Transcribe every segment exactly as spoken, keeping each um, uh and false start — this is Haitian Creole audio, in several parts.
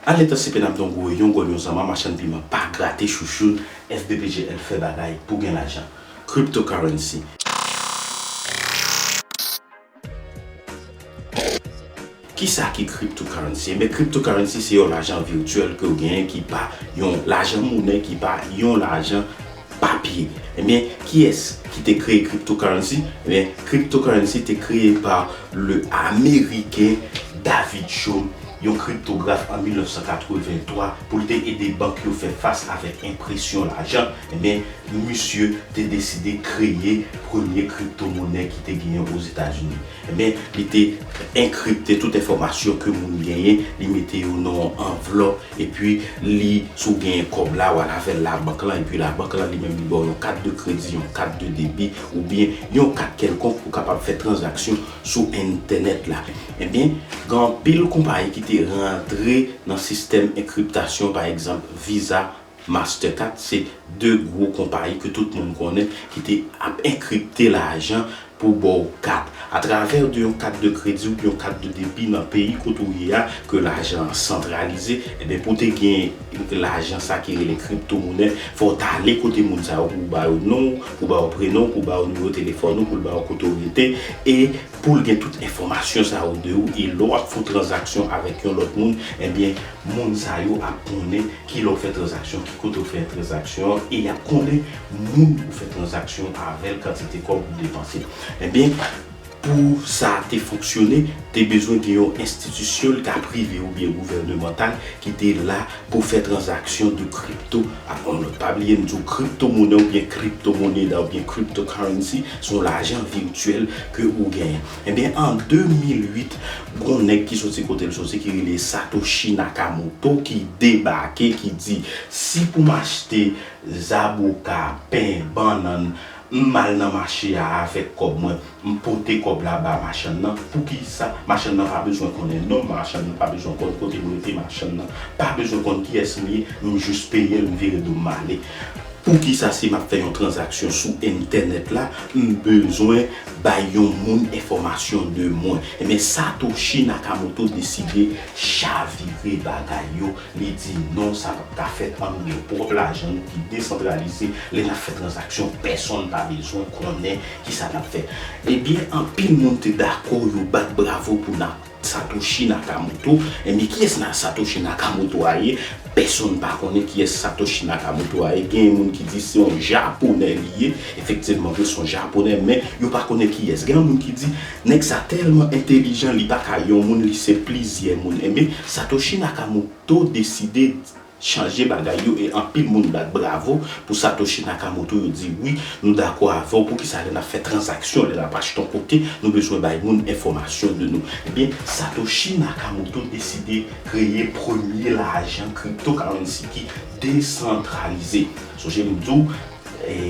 Al etan se penap dongo yon gòl yon zanman machann piman pa grate chouchoun. F B P G L fè bagay pou gen lajan. Cryptocurrency. Kisa ki cryptocurrency? Ebyen, cryptocurrency se yon lajan virtyèl ke w genyen ki pa yon lajan monnen, ki pa yon lajan papye. Ebyen, kiyès ki te kreye cryptocurrency? Ebyen, cryptocurrency te kreye pa le Ameriken David Chaum, yon kriptograf an mil nèf san katrevenntwa, pou l te ede bank yo fè fas avèk enpresyon lajan. Ebyen, misye te deside kreye premye kriptomonnen ki te genyen Ozetazini. Ebyen, li te enkripte tout enfòmasyon ke moun genyen, li mete yo nan yon anvlòp, epi li, si w genyen kòb la, w al avè l labank lan, epi labank lan li menm li ba w yon kat de kredi, yon kat de debi, oubyen yon kat kèlkonk pou w kapab fè tranzaksyon sou entènèt la. Ebyen, gen anpil konpayi ki te rantre nan sistèm enkriptasyon, pa egzanp, Visa, Mastercard, se de gwo konpayi ke tout moun konnen ki te ap enkripte lajan pou ba w kat. Atravè de yon kat de kredi oubyen yon kat de debi nan peyi kote w ye a, ke lajan an santralize, ebyen, pou w te gen lajan sa ki rele kriptomonnen, fò w t ale kote moun sa yo pou w ba yo non w, pou w ba yo prenon w, pou w ba yo nimewo telefòn ou, pou l ba yo kote w rete, e pou l gen tout enfòmasyon sa yo de ou, e lè w ap fè yon tranzaksyon avèk yon lòt moun, ebyen, moun sa yo ap konnen kilè w fè tranzaksyon, ki kote w fè tranzaksyon an, e y ap konnen moun ou fè tranzaksyon avè l, kantite kòb ou depanse. Ebyen, pou sa te fonksyone, te bezwen gen yon enstitisyon, li ka prive oubyen gouvènemantal, ki te la pou fè tranzaksyon de kripto ak yon lòt. Pa bliye m di w, kriptomonnen oubyen kriptomoneda oubyen cryptocurrency, se yon lajan virtyèl ke ou genyen. Ebyen, an de mil uit, gon nèg ki soti kote l soti, ki rele Satoshi Nakamoto, ki debake, ki di, si pou m achte zaboka, pen, bannann, m al nan mache a avèk kòb mwen, m pote kòb la ba machann nan, poukisa machann nan pa bezwen konnen non m, machann nan pa bezwen konn kote m rete, machann nan pa bezwen konn kiyès m ye, m jis peye l, m vire do m ale. Poukisa si m ap fè yon tranzaksyon sou entènèt la, m bezwen bay yon moun enfòmasyon de mwen? Ebyen, Satoshi Nakamoto deside chavire bagay yo. Li di, non, sa p ap ka fèt, ann gen pwòp lajan nou ki desantralize, lè n ap fè tranzaksyon, pèsonn pa bezwen konnen kisa n ap fè. Ebyen, anpil moun te dakò, yo bat bravo pou na-, Satoshi Nakamoto. Ebyen, kiyès na-, Satoshi Nakamoto a ye? Pèsonn pa konnen kiyès Satoshi Nakamoto a ye. Gen moun ki di se yon Japonè li ye. Efektivman vre, se yon Japonè, men yo pa konnen kiyès. Gen moun ki di, nèg sa tèlman entelijan, li pa ka yon moun, li se plizyè moun. Ebyen, Satoshi Nakamoto deside chanje bagay yo, e anpil moun bat bravo pou Satoshi Nakamoto. Yo di, wi, nou dakò avè w, poukisa lè n ap fè tranzaksyon, lè n ap achte yon kote, nou bezwen bay moun enfòmasyon de nou? Ebyen, Satoshi Nakamoto deside kreye premye lajan cryptocurrency ki desantralize. Sonje m di w, e,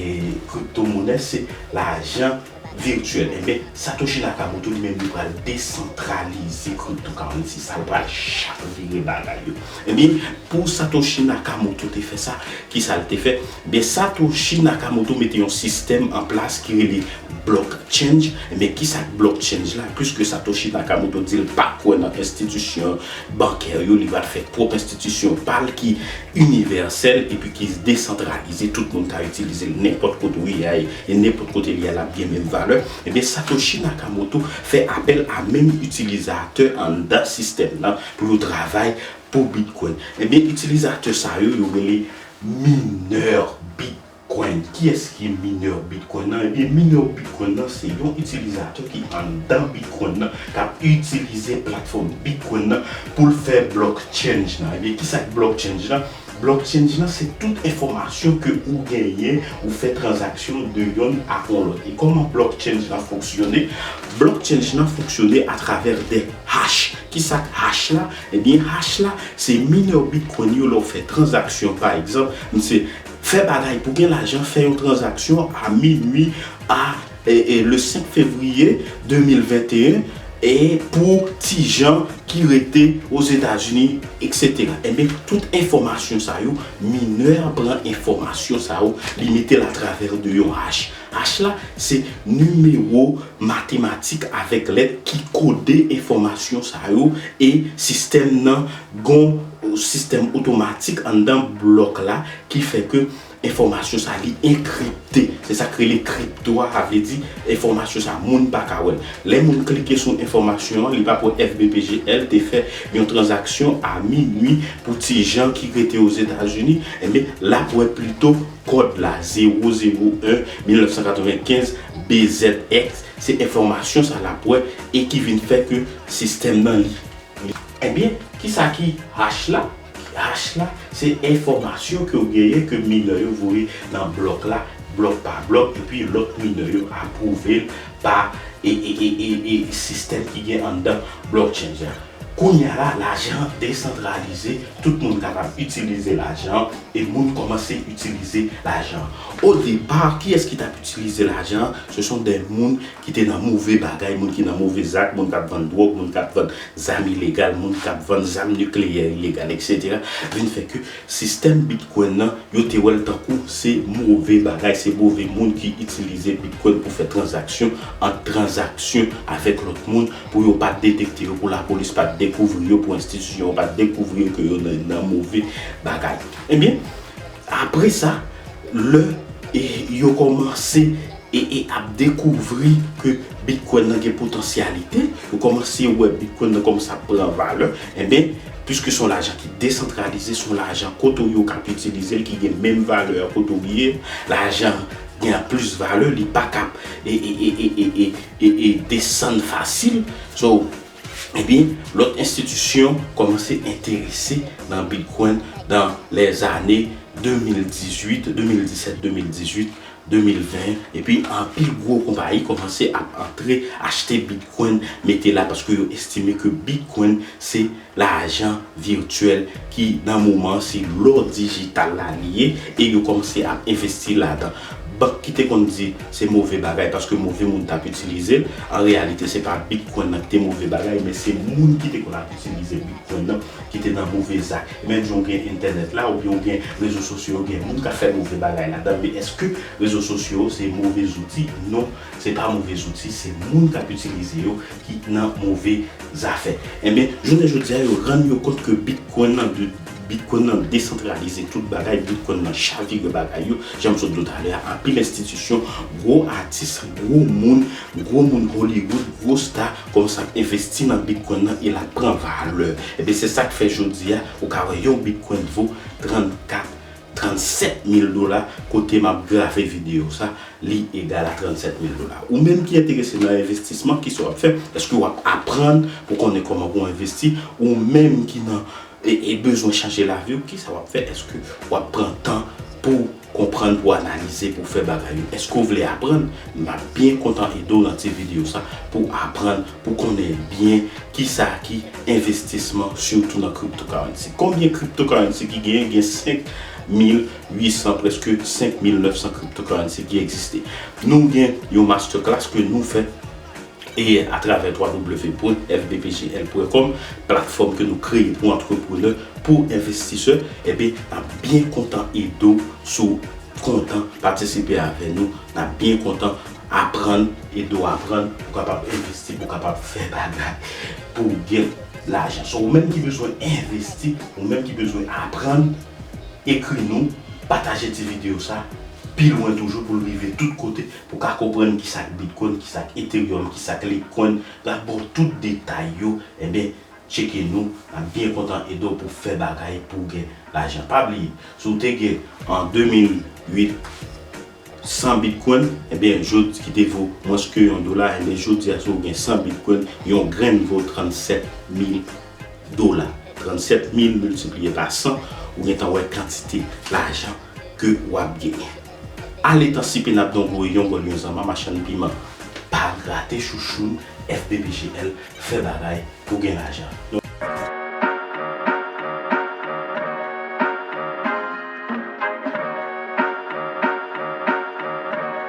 kriptomonnen se lajan virtyèl. Ebyen, Satoshi Nakamoto li menm li pral desantralize cryptocurrency sa, li pral chavire bagay yo. Ebyen, pou Satoshi Nakamoto te fè sa, kisa l te fè? Ebyen, Satoshi Nakamoto mete yon sistèm an plas ki rele blockchain. Ebyen, kisa k blockchain la? Piske Satoshi Nakamoto di l pa kwè nan enstitisyon bankè yo, li pral fè pwòp enstitisyon pa l ki inivèsèl epi ki desantralize, tout moun ka itilize l nenpòt kote w ye a, e nenpòt kote l ye a, l ap gen menm valè. Ebyen, Satoshi Nakamoto fè apèl a menm itilizatè anndan sistèm nan pou yo travay pou Bitcoin. Ebyen, itilizatè sa yo, yo rele minè Bitcoin. Kiyès ki minè Bitcoin nan? Ebyen, minè Bitcoin nan se yon itilizatè ki anndan Bitcoin nan, k ap itilize platfòm Bitcoin nan pou l fè blockchain nan. Ebyen, kisa k blockchain nan? Blockchain nan se tout enfòmasyon ke ou genyen, ou fè tranzaksyon de yonn ak yon lòt. E kòman blockchain nan fonksyone? Blockchain nan fonksyone atravè de hash. Kisa k hash la? Ebyen, hash la, se minè Bitcoin yo, lè w fè tranzaksyon, pa egzanp, m se fè bagay pou gen lajan, fè yon tranzaksyon a minui a, e, e, le senk fevriye de mil venteyen, e pou ti jan ki rete Ozetazini, etsetera. Ebyen, tout enfòmasyon sa yo, minè a pran enfòmasyon sa yo, li mete l atravè de yon hash. Hash la, se nimewo matematik avèk lèt ki kode enfòmasyon sa yo, e sistèm nan gon sistèm otomatik anndan blòk la ki fè ke enfòmasyon sa li enkripte. Se sa k rele kripto a, sa vle di enfòmasyon sa moun pa ka wè l. Lè moun klike sou enfòmasyon an, li p ap wè F B P G L te fè yon tranzaksyon a minui pou ti jan ki rete Ozetazini, enben, l ap wè plito kòd la, zewo zewo en mil nèf san katrevenkenz B Z X, se enfòmasyon sa l ap wè e ki vin fè ke sistèm nan li. Ebyen, kisa ki hash la? Hash la, se enfòmasyon ke w genyen ke minè yo voye nan blòk la, blòk pa blòk, epi lòt minè yo apwouve l pa e, e, e, e, e sistèm ki gen anndan blockchain an. Kounye a la, lajan an desantralize, tout moun kapab itilize lajan an, e moun kòmanse itilize lajan an. O depa, kiyès ki t ap itilize lajan an? Ce sont des moun ki te nan move bagay, moun ki nan move zak, moun k ap vann dwòg, moun k ap vann zam ilegal, moun k ap vann zam nikleyè ilegal, etsetera, vin fè ke sistèm Bitcoin nan, yo te wè l tankou se move bagay, se move moun ki itilize Bitcoin pou fè tranzaksyon, ant tranzaksyon avèk lòt moun, pou yo pa t detekte yo, pou lapolis pa t dekouvri yo, pou enstitisyon yo pa t dekouvri yo ke yo nan, nan move bagay. Ebyen, apre sa, lè, e, yo kòmanse e, e ap dekouvri ke Bitcoin nan gen potansyalite, yo kòmanse wè Bitcoin nan kòmanse ap pran valè, enben, piske se yon lajan ki desantralize, se yon lajan kote w ye w k ap itilize l, ki gen menm valè a kote w ye, lajan gen plis valè, li pa k ap e, e, e, e, e, e, e, e desann fasil. So, ebyen, lòt enstitisyon kòmanse enterese nan Bitcoin dans les années de mil dizuit, de mil disèt, de mil dizuit, de mil ven, epi anpil gwo konpayi kòmanse ap antre achte Bitcoin, mete la, paske yo estime ke Bitcoin se lajan vityèl ki nan moman an se lò dijital la li ye, e yo kòmanse ap envesti ladan. Bank ki te konn di se move bagay paske move moun t ap itilize l, an reyalite se pa Bitcoin nan ki te move bagay, men se moun ki te konn ap itilize Bitcoin nan ki te nan move zak. E menm jan w gen entènèt la, oubyen w gen rezo sosyo yo, gen moun k ap fè move bagay ladan, men èske rezo sosyo yo se move zouti? Non, se pa move zouti, se moun k ap itilize yo ki nan move zafè. Enben, jounen jodi a, yo rann yo kont ke Bitcoin nan de, Bitcoin nan desantralize tout bagay, Bitcoin nan chavire bagay yo. Jan m sot di w talè a, anpil enstitisyon, gwo atis, gwo moun, gwo moun Hollywood, gwo sta, kòmanse ap envesti nan Bitcoin nan e l ap pran valè. Enben, se sa k fè jodi a, ou ka wè yon Bitcoin vo trannkat, trannsèt mil dola, kote m ap grave videyo sa, li egal a trannsèt mil dola. Ou menm ki enterese nan envestisman, kisa w ap fè? Èske w ap aprann pou konnen kòman pou w envesti? Ou menm ki nan, e, e bezwen chanje lavi w, kisa w ap fè? Èske w ap pran tan pou w konprann, pou w analize, pou w fè bagay yo? Èske w vle aprann? M ap byen kontan ede w nan ti videyo sa pou w aprann, pou w konnen byen kisa ki envestisman, sitou nan cryptocurrency. Konbyen cryptocurrency ki genyen? Gen senk mil uit san, prèske senk mil nèf san cryptocurrency ki egziste. Nou gen yon masterclass ke nou fè e atravè w w w pwen F B P G L pwen com, platfòm ke nou kreye pou antreprenè, pou envestisè, ebyen, n ap byen kontan ede w si w kontan patisipe avè nou. N ap byen kontan aprann, ede w aprann, pou w kapab envesti, pou w kapab fè bagay, pou w gen lajan. So, ou menm ki bezwen envesti, ou menm ki bezwen aprann, ekri nou, pataje ti videyo sa pi lwen toujou pou l rive tout kote, pou w ka konprann kisa k Bitcoin, kisa k Ethereum, kisa k Litecoin. L ap ba w tout detay yo. Enben, tcheke nou, n ap byen kontan ede w pou w fè bagay pou w gen lajan. Pa bliye, si w te gen an de mil uit san Bitcoin, enben, jodi, ki te vo mwens ke yon dola, enben, jodi a, si w gen san Bitcoin, yon grenn vo trannsèt mil dola. Trannsèt mil miltipliye pa san, ou gentan wè kantite lajan ke w ap genyen. Ale tan sipe n ap donk voye yon gòl yon zanma machann piman. Pa grate chouchoun, F B P G L, fè bagay pou gen lajan.